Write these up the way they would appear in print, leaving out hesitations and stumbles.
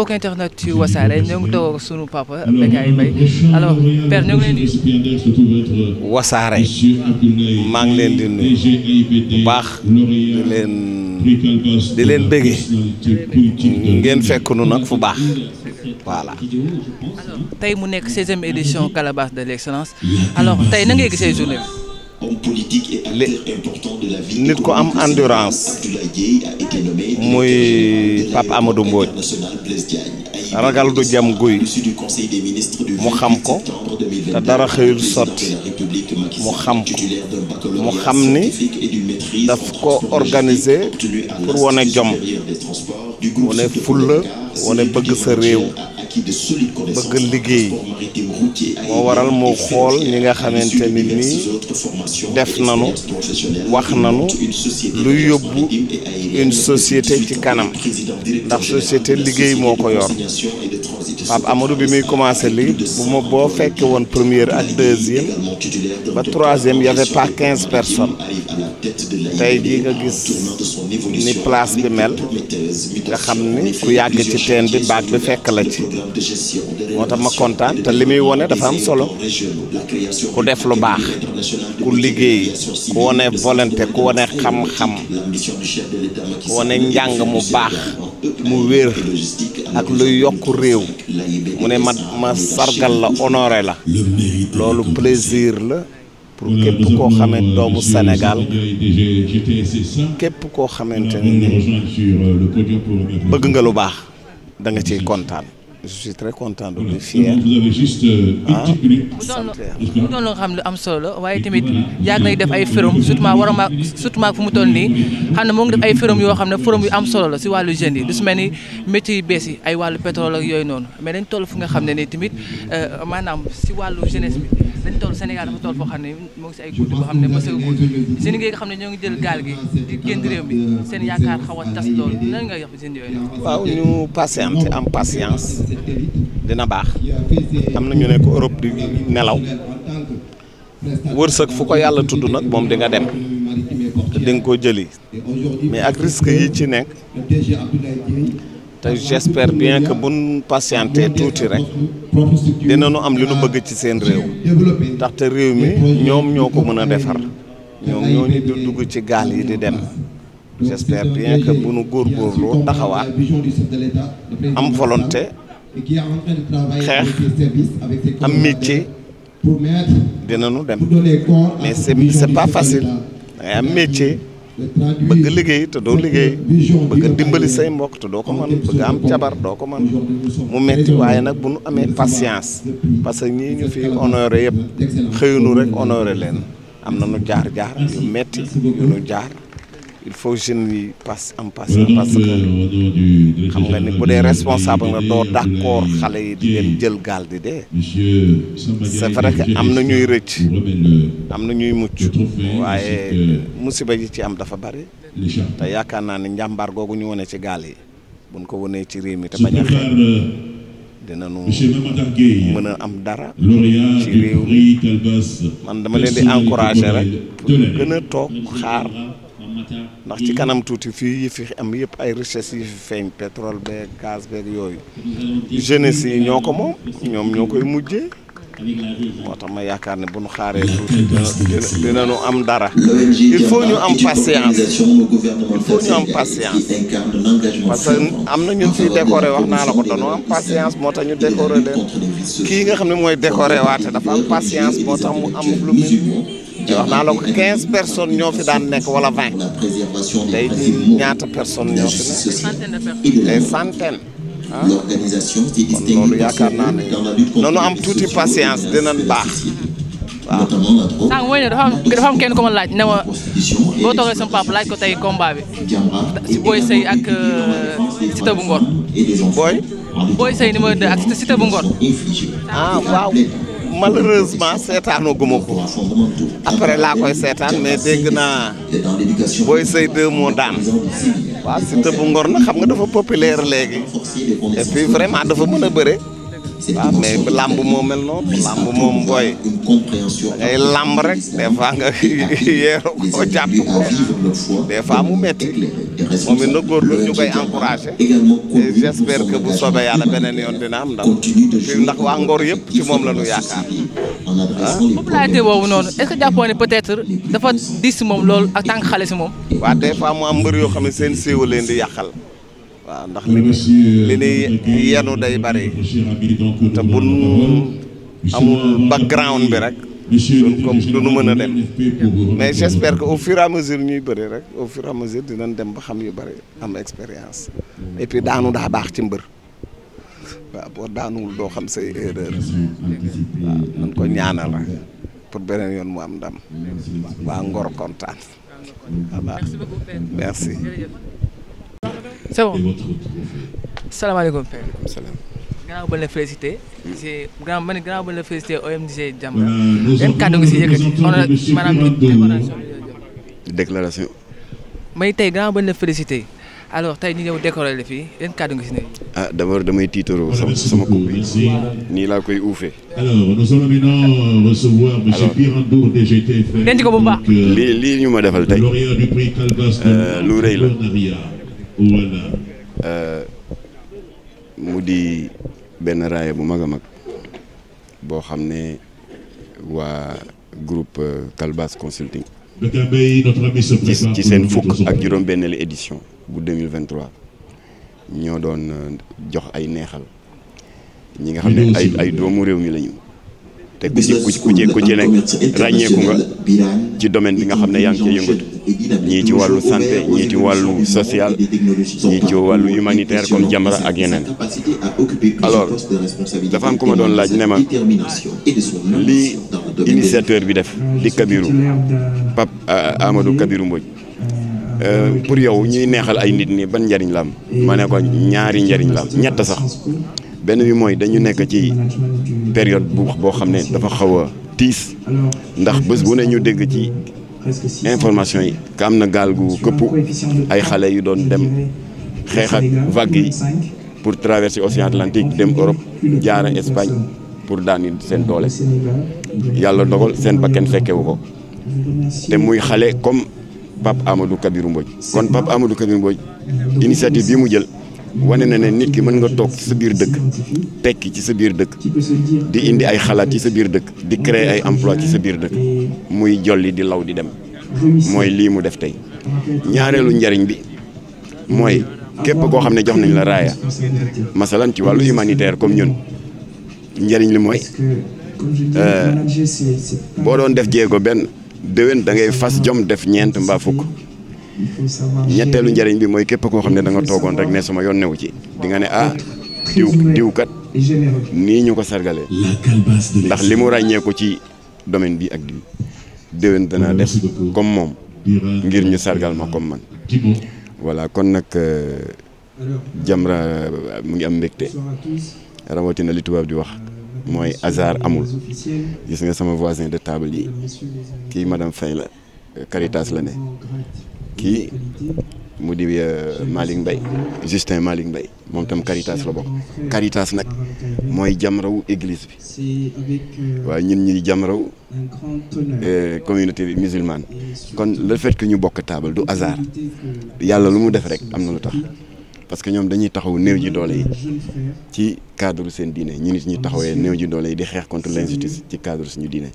mbokk internet ci Wassare ñoo ngi toog sunu papa Bécaye Mbaye alors père ñoo ngi leen di. Wassare maa ngi leen di nuyu bu baax di leen bëggee ngeen fekk nu nag fu baax voilà. alors tey mu nekk 16e édition Calebasse de l'excellence alors tey na ngay gisee journée bi. nit ko am endurance muy Pape Amadou Mbodj ragal du jam guy mu xam ko te dara xëyul sotti mu xam ko mu xam ni daf ko organiser pour wane jom wane fulla wane bëgg sa réew bëgg liggéey moo waral moo xool ñi nga xamante ni nii def nanu wax nanu luy yóbbu une société ci kanam ndax société liggéey moo ko yor Pape Amadou bi muy commencé lii bu ma boo fekke woon première ak deuxième ba troisième y avait pas 15 personnes tey jii nga gis ni place bi mel nga xam ni ku yàgg ci teen bi baag bi fekk la ci moo tax ma kontaan te li muy wone dafa am solo ku def lu baax ku liggéey ku wone volonté ku wone xam-xam ku wone njàng mu baax mu wér ak luy yokk réew mu ne ma sargal la honoré la loolu plaisir la pour képp koo xamante doomu Sénégal képp koo xamante ni bëgg nga lu baax da nga ciy kontaan. Je suis très content de lui fier. bu doon loo xam ne am solo la waaye tamit yàgg nay def ay forum surtout fu mu toll nii xam ne moo ngi def ay forum yoo xam ne forum yu am solo la si wàllu jeunes yi lu si mel ni métiers yu bees yi ay wàllu pétrole ak yooyu noonu mais dañ toll fu nga xam ne ni tamit maanaam si wàllu jeunesse bi dañ toll Sénégal dafa toll foo xam ne moo ngi si ay guddi boo xam ne mësagul jeunes yi nga xam ne ñoo ngi jël gaal gi di génn réew mi seen yaakaar xaw a tas loolu lan nga wax jeunes yooyu. waaw ñu patiente am patience. dina baax am na ñu ne ko Europe di nelaw wërsëg fu ko yàlla tudd nag moom di nga dem te di nga ko jëli mais ak risque yi ci nekk te j'espère bien que buñ patienté tuuti rek dinañu am li nu bëgg ci seen réew ndaxte réew mi ñoom ñoo ko mën a defar ñoom ñoo ñu di dugg ci gaal yi di dem j'espère bien que bu nu góorgóorloo taxawaat am volonté xeex am métier dinañu dem mais c'est pas facile dangay am métier bëgg liggéey te doo liggéey bëgg dimbali say mbokk te doo ko mën bëgg am jabar doo ko mën mu metti waaye nag bu nu amee patience parce que ñii ñu fi honoré yëpp xëyunu rek honoré leen am na nu jaar-jaar yu metti yu nu jaar il faut jeunes yi am patience parce que xam nga ni bu dee responsable nga doo d'accord xale yi di leen jël gaal di dee c'est vrai que am na ñuy rëcc am na ñuy mucc waaye musiba yi ci am dafa bari te yaakaar naa ne njàmbaar googu ñu wone ci gaal yi buñ ko wonee ci réew mi te bañ a xeex dinañu mën a am dara ci réew mi man dama leen di encourager rek pour gën a toog xaar ndax ci kanam tuuti fii yi fi am yëpp ay richesse yi fi feeñ pétrole beeg gaz beeg yooyu jeunesse yi ñoo ko moom ñoom ñoo koy mujjee moo tax ma yaakaar ne bu ñu xaaree tuuti dinañu am dara il faut ñu am patience parce que am na ñun fiy décoré wax naa la ko dañoo am patience moo tax ñu décoré leen kii nga xam ne mooy décoré waate dafa am patience moo tax mu am lu mel wax naa la ko 15 personnes ñoo fi daan nekk wala 20 tey jii ñaata personnes ñoo fi nekk des centaines ah kon loolu yaakaar naa ne noonu am tuuti patience dinañ baax waaw. sànq mooy ne dafa am kenn ko ma laaj ne ma boo toogee sama papa laaj ko tey combat bi si Boy Seye ak Siteu bu Ngor. Boy Seye numéro 2 ak Siteu bu Ngor. ah waaw. malheureusement seetaanoo guma ko après laa koy seetaan mais dégg naa Boy Seye 2 moo daan waaw Siteu bu Ngor na xam nga dafa populaire léegi et puis vraiment dafa mën a bëre waaw mais làmb moo mel noonu làmb moom booy ngay làmb rek des fois nga yeeroo ko jàpp ko des fois mu metti moom it na góorgóorlu ñu koy encouragé et j'espère que bu soobee yàlla beneen yoon dina am ndam ndax waa Ngor yëpp ci moom la ñu yaakaar ah. popularité boobu noonu est-ce que jàppoo ne peut-être dafa dis si moom loolu ak tànk xale si moom. waaw des fois mu am mbër yoo xam ne seen siiwa leen di yàqal. waaw ndax li ni yenu day bari te bun amul background bi rek duñu mën a dem mais j'espère que au fur et à mesure ñuy bëri rek au fur et à mesure dinañ dem ba xam yu bëri am expérience et puis daanu daa baax ci mbër waaw boo daanuwul doo xam say erreur waaw nañ ko ñaanal rek pour beneen yoon mu am ndam waa Ngor kontaan voilà merci. C'est bon. Salaamaaleykum père. Salaam. Gannaaw ba la félicité. c'est gannaaw ba la félicité ONG Jamra. yan kàddu nga si yëkkati maanaam déclaration. may tey gannaaw ba la félicité alors tey ñu ñëw décorer la fii yan kàddu nga si ne. ah d'abord damay tiitaroo sama coupe bi nii laa koy uufee. Alors nous allons maintenant recevoir monsieur Pierre Ndour DGTFM. denc ko bu baax. lii ñu ma defal tey lauréat du prix Calbas lu rëy la. Voilà. mu di benn raaya bu mag a mag boo xam ne waa groupe Calbas Consulting ci seen fukk ak juróom-benneelu édition bu 2023 ñoo doon jox ay neexal ñi nga xam ne ay doomu réew mi lañu te ku ci nekk ràññeeku nga ci domaine bi nga xam ne yaa ngi cee yëngatu ñii ci wàllu santé ñii ci wàllu social ñii ci wàllu humanitaire comme Jamra ak yeneen. alors dafa am ku ma doon laaj ne ma lii initiateur bi def di Kabirou Pape Amadou Kabirou Mbodj pour yow ñuy neexal ay nit ñi ban njariñ la am ma ne ko ñaari njariñ la am ñett sax. benn bi mooy dañu nekk ci période boo xam ne dafa xaw a tiis ndax bés bu ne ñu dégg ci information yi ka am na gaal gu këpp ay xale yu doon dem xeex ak vague yi pour traverser océan Atlantique dem Europe jaara Espagne pour daani seen doole yàlla dogal seen bakken fekkewu ko te muy xale comme Pape Amadou Kabirou Mbodj kon Pape Amadou Kabirou Mbodj initiative bi mu jël wane na ne nit ki mën nga toog ci sa biir dëkk tekki ci sa biir dëkk di indi ay xalaat ci sa biir dëkk di créer ay emploi ci sa biir dëkk muy jolli di law di dem mooy lii mu def tey ñaareelu njariñ bi mooy képp koo xam ne jox nañ la raaya masalan ci wàllu humanitaire comme ñun njariñ li mooy boo doon def jéego benn déwén da ngay fas jom def ñeent mbaa fukk ñetteelu njëriñ bi mooy képp koo xam ne da nga toogoon rek ne sama yoon newu ci di nga ne ah diwkat nii ñu ko sargalee ndax li mu ràññee ko ci domaine bi ak diw déwén danaa def comme moom ngir ñu sargal ma comme man voilà kon nag Jamra mu ngi am mbégte rawatina li tubaab di wax mooy hasard amul gis nga sama voisin de table yi kii madame Faye la Caritas la ne kii mu di Malick Mbaye Justin Malick Mbaye moom tam Caritas la bokk Caritas nag mooy Jamrawu église bi waaye ñun ñuy Jamrawu communauté musulmane kon le fait que ñu bokk table du hasard yàlla lu mu def rek am na lu tax parce que ñoom dañuy taxaw néew ji doole yi ci cadre seen diine ñu nit ñi taxawee néew ji doole yi di xeex contre l'injustice ci cadre suñu diine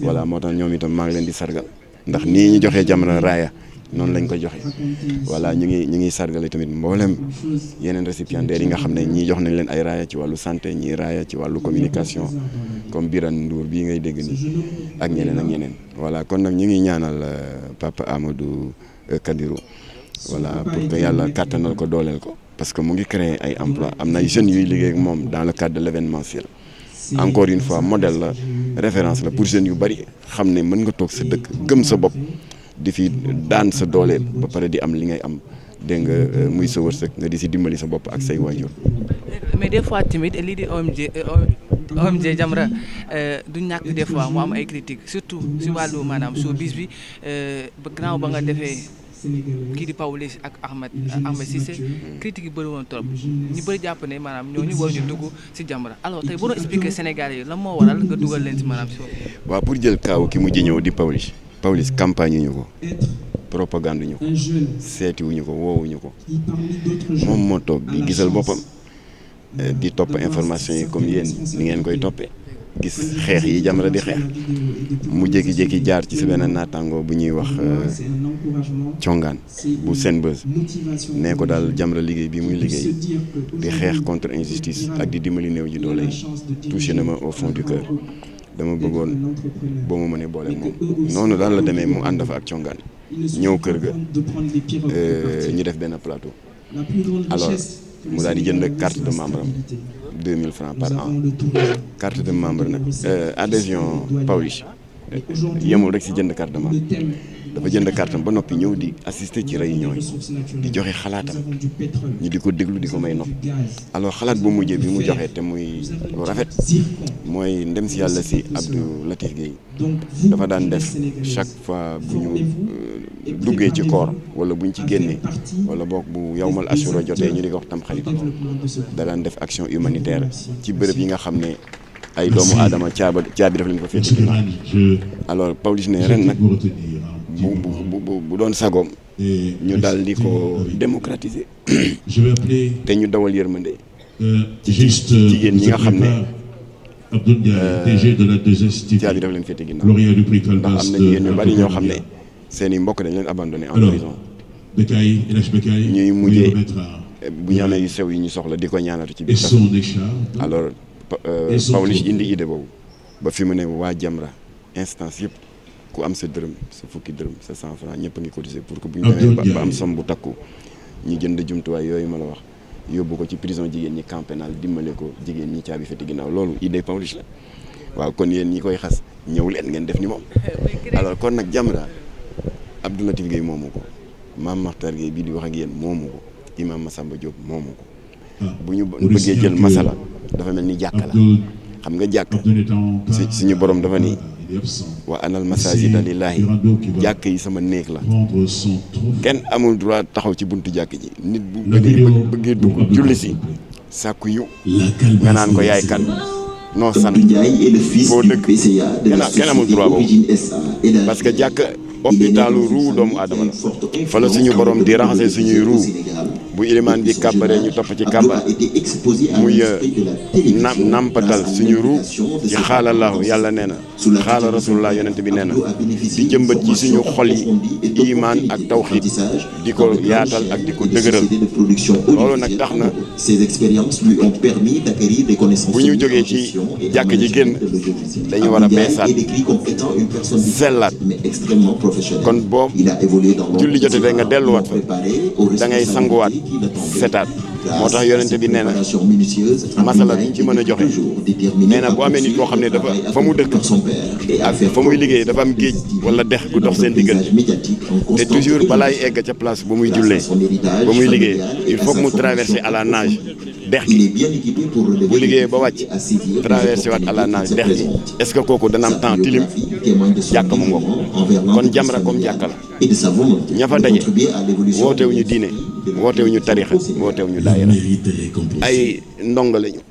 voilà moo tax ñoom itam maa ngi leen di sargal ndax nii ñu joxee Jamra raaya noonu lañ ko joxe voilà ñu ngi sargale tamit mboolem yeneen récipiendaires yi nga xam ne ñii jox nañ leen ay raaya ci wàllu santé ñii raaya ci wàllu communication comme Birane Ndour bii ngay dégg nii ak ñeneen ak ñeneen voilà kon nag ñu ngi ñaanal Papa Amadou Kabirou voilà pour que yàlla kàttanal ko dooleel ko parce que mu ngi créer ay emploi am na ay jeunes yuy liggéey ak moom dans le cadre de l'événementiel encore une fois modèle la référence la pour jeunes yu bari xam ne mën nga toog sa dëkk gëm sa bopp di fi daan sa doole ba pare di am li ngay am dégg nga muy sa wërsëg nga di si dimbali sa bopp ak say waajur. mais des fois tamit lii di ONG Jamra du ñàkk des fois mu am ay critiques surtout si wàllu maanaam showbiz bi ba gannaaw ba nga defee kii di Pawlish ak Ahmed Cissé critique yi bëri woon trop ñu bëri jàpp ne maanaam ñooñu war ñu dugg si Jamra alors tey boo doon expliquer Sénégalais yi lan moo waral nga dugal leen si maanaam si waaw pour jël kaaw ki mujj ñëw di Pawlish campagne ñu ko propagande ñu ko seeti wuñu ko woowuñu ko moom moo toog di gisal boppam di topp information yi comme yéen ni ngeen koy toppee gis xeex yi Jamra di xeex mu jékki-jékki jaar ci sa benn naataango bu ñuy wax congaan bu Senbuzz nee ko daal Jamra liggéey bi muy liggéey di xeex contre injustice ak di dimbali néew ji doole yi touché na ma au fond du cœur dama bëggoon boo ma mënee boole moom noonu daal la demee mu ànd fa ak congaan ñëw kër ga ñu def benn plateau alors mu daal di jënd carte de membre am 2000 francs par an carte de membre nag adhésion Pawlish yemul rek si jënd carte de membre dafa jënd carte am ba noppi ñëw di assister ci réunion yi di joxe xalaatam ñu di ko déglu di ko may nopp alors xalaat bu mujjee bi mu joxe te muy lu rafet mooy ndem si yàlla si Abdou Latif Gueye dafa daan def chaque fois bu ñu duggee ci koor wala buñ ci génnee wala boog bu yawmal ashura jotee ñu di ko wax tam xarit da daan def action humanitaire ci bërëb yi nga xam ne ay doomu aadama caabi daf leen ko féete ginnaaw alors Pawlish ne ren nag bu doon sagoom ñu daal di ko démocratiser te ñu dawal yërmande ci jigéen ñi nga xam ne caabi daf leen féete ginnaaw ndax am na jigéen ñu bari ñoo xam ne seen i mbokk dañ leen abandonné en prison ñuy mujjee bu ñu amee yu sew yi ñu soxla di ko ñaanatu ci biir alors Pawlish indi idée boobu ba fi mu ne waa Jamra instance yëpp ku am sa dërëm sa fukki dërëm sa 100 francs ñëpp a ngi cotiser pour que bu ñu demee ba am somme bu takku ñu jënd jumtuwaay yooyu ma la wax yóbbu ko ci prison jigéen ñi camp pénal dimbale ko jigéen ñi caabi feti ginnaaw loolu idée Pawlish la waaw kon yéen ñi koy xas ñëw leen ngeen def ni moom alors kon nag Jamra Abdou Latif Gueye moomu ko Mame Makhtar Gueye bii di wax ak yéen moomu ko Imam Massamba Diop moomu ko bu ñu bëggee jël masala dafa mel ni jàkka la xam nga jàkk suñu borom dafa ni wa anal masajida lillahi jàkk yi sama néeg la kenn amul droit taxaw ci buntu jàkk ji nit bu bëggee dugg julli si sàkku yu nga naan ko yaay kan noo sant foo dëkk kenn amul droit boobu parce que jàkk hôpitalu ruu doomu aadama la fa la suñu borom di raxase suñuy ruu bu ilimaan bi kàbbaree ñu topp ci kàbbar muy nampatal suñu ruu ci xaalallahu yàlla nee na xaala rasulullah yonent bi nee na di jëmbat ci suñu xol yi imaan ak tawxiid di ko yaatal ak di ko dëgëral loolu nag tax na bu ñu jógee ci jàkk ji génn dañu war a beesaat sellaat kon boo julli jotee fee nga delluwaat fa da ngay sanguwaat setaat moo tax yonente bi nee na masala bi ñu ci mën a joxe nee na bu amee nit koo xam ne dafa fa mu dëkk ak fa muy liggéey dafa am géej wala dex gu dox seen diggante te toujours balaay egg ca place ba muy jullee ba muy liggéey il faut que mu traverser à la nage dex gi bu liggéeyee ba wàcc traversé waat à la nage dex gi est-ce que kooku dana am temps tilim jàkka mu ngoo kon Jamra comme jàkka la ña fa daje wootewuñu diine wootewuñu tarixa wootewuñu daayira ay ndongo lañu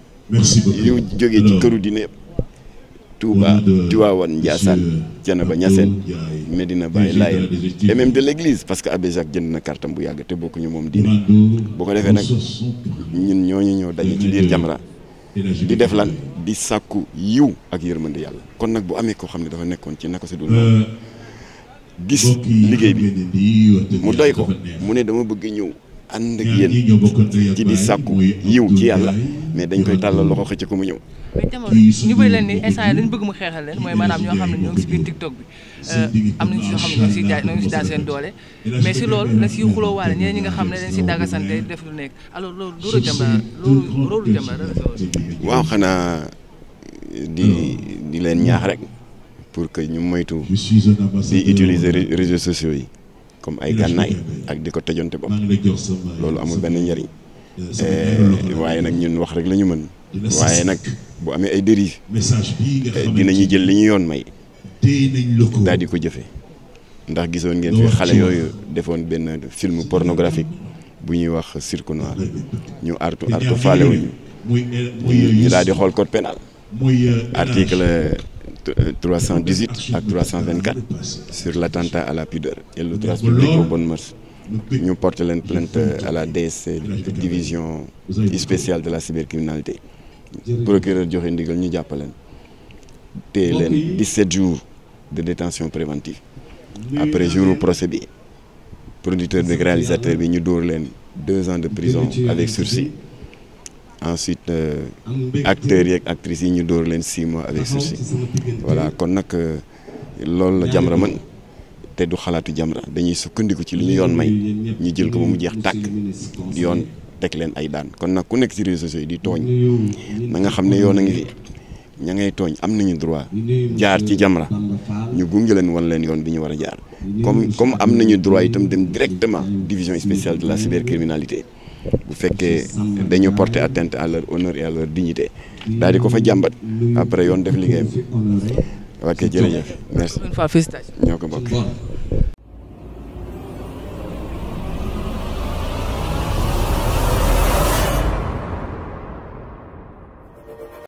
yu jógee ci këru diine yëpp Touba Tivaouane Ndiassane Thiénaba Niassène Medina Baye Layène et même de l'église parce que Abbé Jacques jënd na kartam bu yàgg te bokkuñu moom diine boo ko defee nag ñun ñooñu ñoo daje ci biir Jamra di def lan di sàkku yiw ak yërmande yàlla kon nag bu amee koo xam ne dafa nekkoon ci naka si dul gis liggéey bi mu doy ko mu ne dama bëgg ñëw ànd ak yéen ci di sàkku yiw ci yàlla mais dañ koy tàllal loxo xëcc ko mu ñëw. mais jamono ñu bëri leen ni instant yi lañ bëgg mu xeexal leen mooy maanaam ñoo xam ne ñoo ngi si biir TikTok bi am nañu si ñoo xam ne ñoo ngi si daal seen doole mais si loolu dañ siy xuloo waale ñeneen ñi nga xam ne dañ si daggasante def lu nekk alors loolu loolu Jamra loolu Jamra waaw xanaa di leen ñaax rek pour que ñu moytu di utiliser réseaux sociaux yi comme ay gànnaay ak di ko tëjonte bopp loolu amul benn njëriñ waaye nag ñun wax rek la ñu mën waaye nag bu amee ay dérive dinañu jël li ñu yoon may daal di ko jëfee ndax gisoon ngeen fi xale yooyu defoon benn film pornographique bu ñuy wax Cirque Noir ñu artu faalewuñu ñu daal di xool code pénal article 318 ak 324 sur l'attentat à la pudeur et l'outrage public aux bonnes mœurs ñu porté leen plainte à la DSC division spéciale de la cybercriminalité procureur joxe ndigal ñu jàppaleen téye leen 17 jours de détention préventive après jour procès bi producteur bi réalisateur bi ñu dóor leen 2 ans de prison avec sursis ensuite acteurs yi ak actrices yi ñu dóor leen 6 mois avec sursis voilà kon nag loolu la Jamra mën te du xalaatu Jamra dañuy sukkandiku ci li ñu yoon may ñu jël ko ba mu jeex tàkk yoon teg leen ay daan kon nag ku nekk ci réseaux sociaux yi di tooñ na nga xam ne yoon a ngi fi ña ngay tooñ am nañu droit jaar ci Jamra ñu gunge leen wan leen yoon bi ñu war a jaar comme am nañu droit itam dem directement division spéciale de la cybercriminalité bu fekkee dañu porter atteinte à leur honneur et à leur dignité daal di ko fa jàmbat après yoon def liggéeyam ok jërëjëf merci ñoo ko bokk